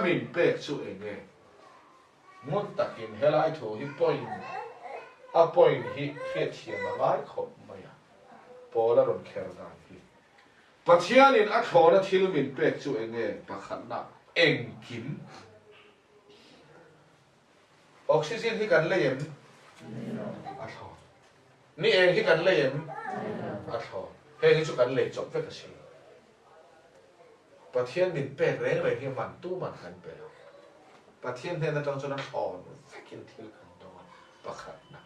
min pek chu eng nge? Ngun takin helai thu hi point a point hi hriatthiam a ngai khawp mai a, Paul a rawn kher dan hi. Pathianin a thlawna thil min pek chu eng nge? Pakhatna, engkim. Oxygen hi kan lei em? A thlawn. Ni eng hi kan lei em? A thlawn. Heng hi chu kan lei chawp vek a si. Pathian min pek reng reng hi man tu man kan pe lo. Pathian hnen atang chuan a thlawn vekin thil kan dawng a, pakhatna.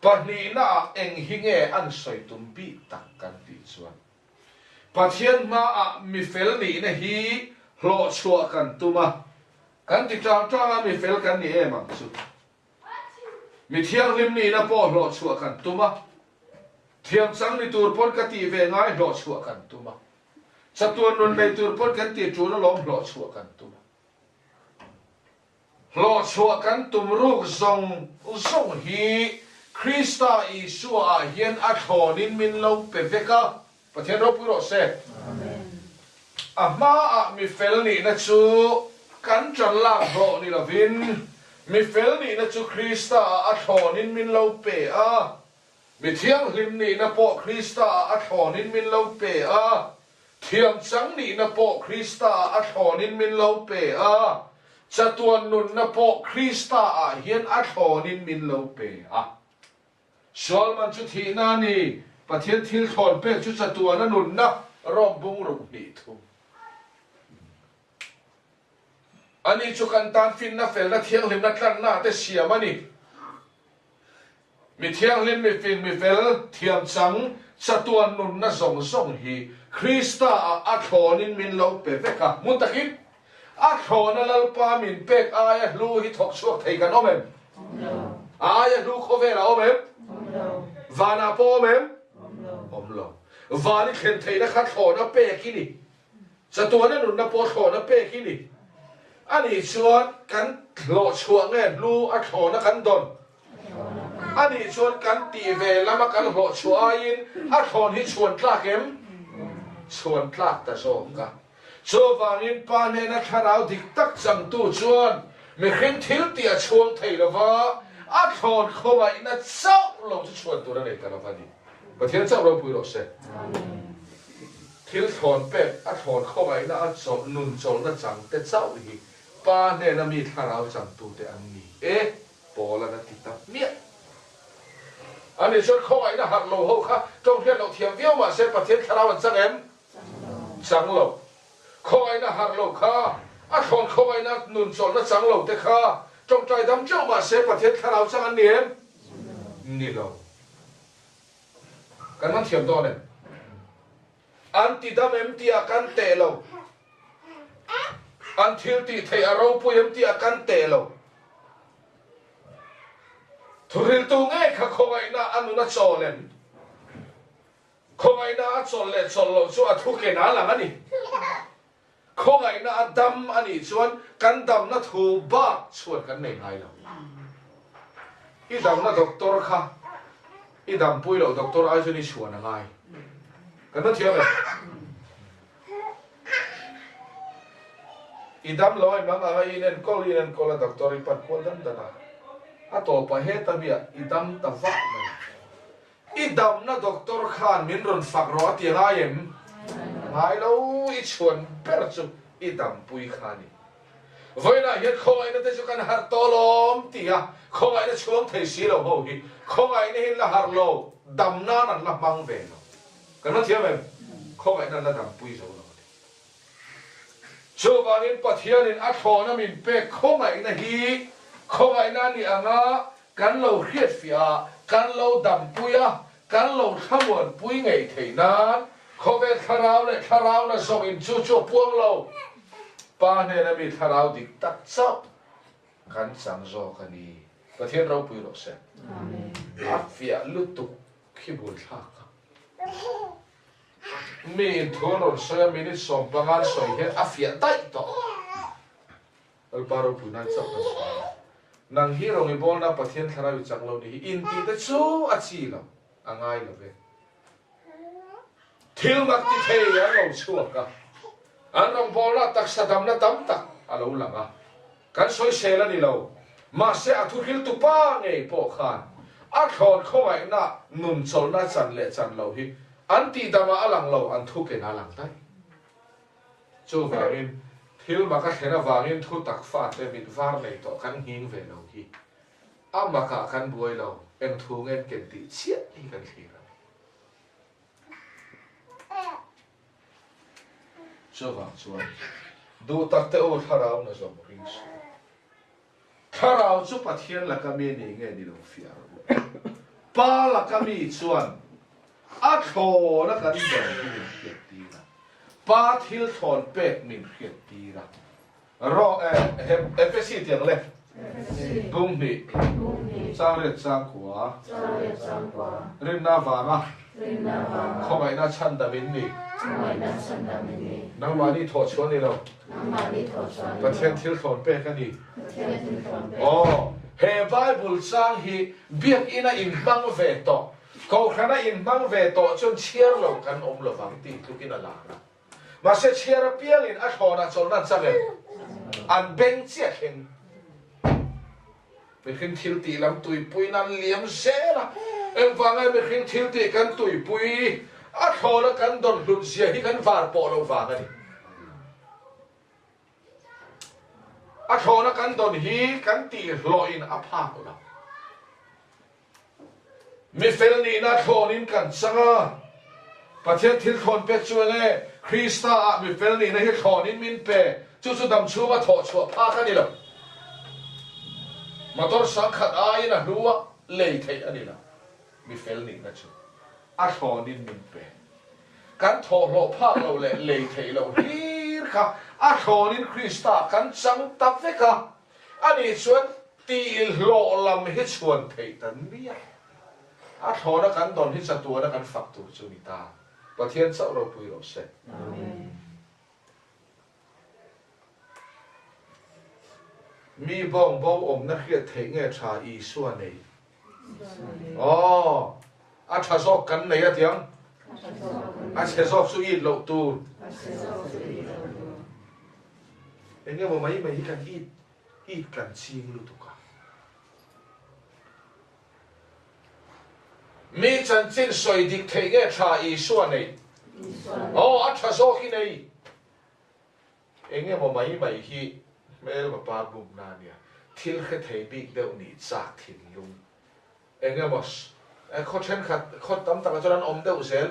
Pahnihna ah eng hi nge an sawi tum bik tak kan tih chuan Pathian hmaah mi fel nihna hi hlawhchhuah kan tum a, kan ti tang tang a, mi fel kan ni em ang chu. Mi thianghlim nihna pawh hlawhchhuah kan tum a, thiamchang ni tur pawn ka tih ve ngai hlawhchhuah kan tum a, chatuan nun nei tur pawn kan tih tul alawm hlawhchhuah kan tum a. Hlawhchhuah kan tum ruk zawng zawng hi Krista Isua ah hian a thlawnin min lo pe vek a, Pathian ropui rawh se. A hmaah mi fel nihna chu kan ṭan lak hlawh ni lovin, mi fel nihna chu Krista ah a thlawnin min lo pe a, mi thianghlim nihna pawh Krista ah a thlawnin min lo pe a, Thiamchang nihna pawh Krista-ah a thlawnin min lo pe a, chatuan nunna pawh Krista-ah hian a thlawnin min lo pe a. Sualman chu thihna a ni, Pathian thil thlawn pek chu chatuana nunna rawm bung ruk hnih thung. Ani chu kan tan finna, felna, thianghlimna, tlanna te siam a ni. Mi thianghlim, mi fing, mi fel, thiamchang, chatuan nunna zawng zawng hi Krista-ah a thlawnin min lo pe vek a. Hmun takin, a thlawna Lalpa min pek aia hlu hi thawk chhuak thei kan awm em? A aia hlu khawvelah awm em? Vanah pawh awm em? Awm lo. Van i thlen theihna kha thlawna pek i ni. Chatuana nunna pawh thlawna pek i ni. A nih chuan kan hlawhchhuah nge hlu a thlawna kan dawn? A nih chuan kan tih ve lama kan hlawhchhuah aiin a thlawn hi chhuan tlak em? Chhuan tlak ta zawk a. Chuvangin Pa hnena thlarau dik tak changtu chuan mihring thil tih a chhuang thei lova, a thlawn khawngaihna chauh lo chu chhuan tur a nei ta lova ni. Pathian chauh ropui rawh se. Thil thlawn pek a thlawn khawngaihna a chawlh nun chawlhna chang te chauh hi Pa hnena mi thlarau changtute an ni e, Paul-a'n a ti ta hmiah. Ani chuan khawngaihna harh lo ho kha tawng hriat loh thiam viau mah se Pathian thlarau an chang em? Chang lo. Khawngaihna harh lo kha a thlawn khawngaihna nun chawlhna chang lo te kha tawngtai dam teuh mah se Pathian thlarau chang an ni em? Ni lo. Kan man thiam dawn em? An ti dam em tih ah kan teh lo. An thil tih theih a ropui em tih ah kan teh lo. Thuhriltu ngei kha khawngaihna a nun a chawl em? Khawngaihna a chawl leh chawl loh chu a thu ken a lang a ni. Khawngaihna a dam a nih chuan kan damna thu bak chhuan kan nei ngai lo. I damna doctor kha i dampui loh doctor ai chuan i chhuan a ngai. Kan va thiam em? I dam lo a i mang ang a, i inenkawl i inenkawl a doctor i pan kual dan dan a, a tawpah heta mi ah i dam ta vah mai. I damna doctor khan min rawn fak rawh a ti ngai em? Ngai lo, i chhuan ber chu i dampui kha a ni. Vawiinah hian khawngaihna te chu kan harh tawh lawm ti a, khawngaihna chhuang thei si lo ho hi khawngaihna hi an la harh lo, dam nan an la hmang ve lo. Kan la thiam em? Khawngaihna an la dampui zo lo a ni. Chuvangin Pathianin a thlawna min pek khawngaihna hi khawngaihna a nih anga kan lo hriatfiah a, kan lo dampui a, kan lo thlamuanpui ngei theih nan khawvel thlarau leh thlarauna zawngin chu chu a puang lo. Pa hnena mi thlarau dik tak chauh kan chang zawk a ni. Pathian ropui rawh se. A fiah lutuk khi buaithlak a. Mi in thu an rawn sawi a, minute 15 an sawi hian a fiah daih tawh. Lalpa ropui nan chauh kan sawi a. Nang hi rawngi bawlna Pathian thlarau i chang lo ni hi intih te chu a chi lo, a ngai lo ve. Thil mak ti thei an lo chhuak a, an rawngbawlna taksa damna tam tak a lo. a lo lang a. Kan sawisel a ni lo. Mahse a thuhriltu pa ngei pawh khan a thlawn khawngaihna nun chawlhna chan leh chan lo hi an tihdamah a lang lo, an thuken a lang daih. Chuvangin thil mak a thlen avangin thu tak fate mit var nei tawh kan nghing ve lo hi a makah kan buai lo, eng thu ngen ken tih chiah hi kan thlir a ni. Chuvang chuan duh tak te u thlarau na zawm ring suh u. Thlarau chu Pathian laka mi ni nge ni lo fiah rawh u. Pa laka mi chuan a thlawn a kan dawn hi min hriat tir a, Pa thil thlawn pek min hriat tir a. Rawh e, Efesi tiang le. Bunghnih, Changriat Changkua, Rinna avanga khawngaihna chhandam in ni. Nangmahni thawhchhuah a ni lo. Pathian thil thlawn pek a ni. Aw, he Bible chang hi Biakinn-a inhmang ve tawh, Kohhrana inhmang ve tawh chuan chhiar lo kan awm lovang tih tlukin a lar a. Mahse chhiar apiangin a thlawnah chawlhna an chang em? An beng chiah thleng. Mihring thil tih lam tuipuiin an liam zel a, engvanga mihring thil tih kan tuipui a thlawna kan dawn hlut zia hi kan var pawh loh vang a ni. A thlawna kan dawn hi kan tihhlawhin a phak lo. Mi fel nihna thlawnin kan chang a, Pathian thil thlawn pek chu eng nge? Krista ah mi fel nihna hi thlawnin min pe, chu chu dam chhunga thawh chhuah phak a ni lo. Motor sangkhat aiin a hlu a, lei theih a ni lo. Mi fel nihna chu a thlawnin min pe. Kan thawhhlawh phak loh leh lei theih loh hlir kha a thlawnin Krista ah kan chang ta vek a, ani chuan Tih hlawh lam hi chhuan theih ta miah. A thlawna kan dawn hi chatuana kan fak tur chu ni ta. Pathian chauh ropui rawh se. Mi bawng bo awmna hriat theih nge tha Isua nei? Aw, a tha zawk kan nei a tiang. A chhe zawk chu it loh tur. Eng emaw mai mai hi kan it I kan ching lutuk a. Mi chanchin sawi dik theih nge tha Isua nei? Aw, a tha zawk i nei. Eng emaw mai mai hi hmelma par bumna a nia. Thil hre thei bik deuh nih chak thinlung. Eng emaw khaw thenkhat, khaw tam takah chuan an awm deuh zel.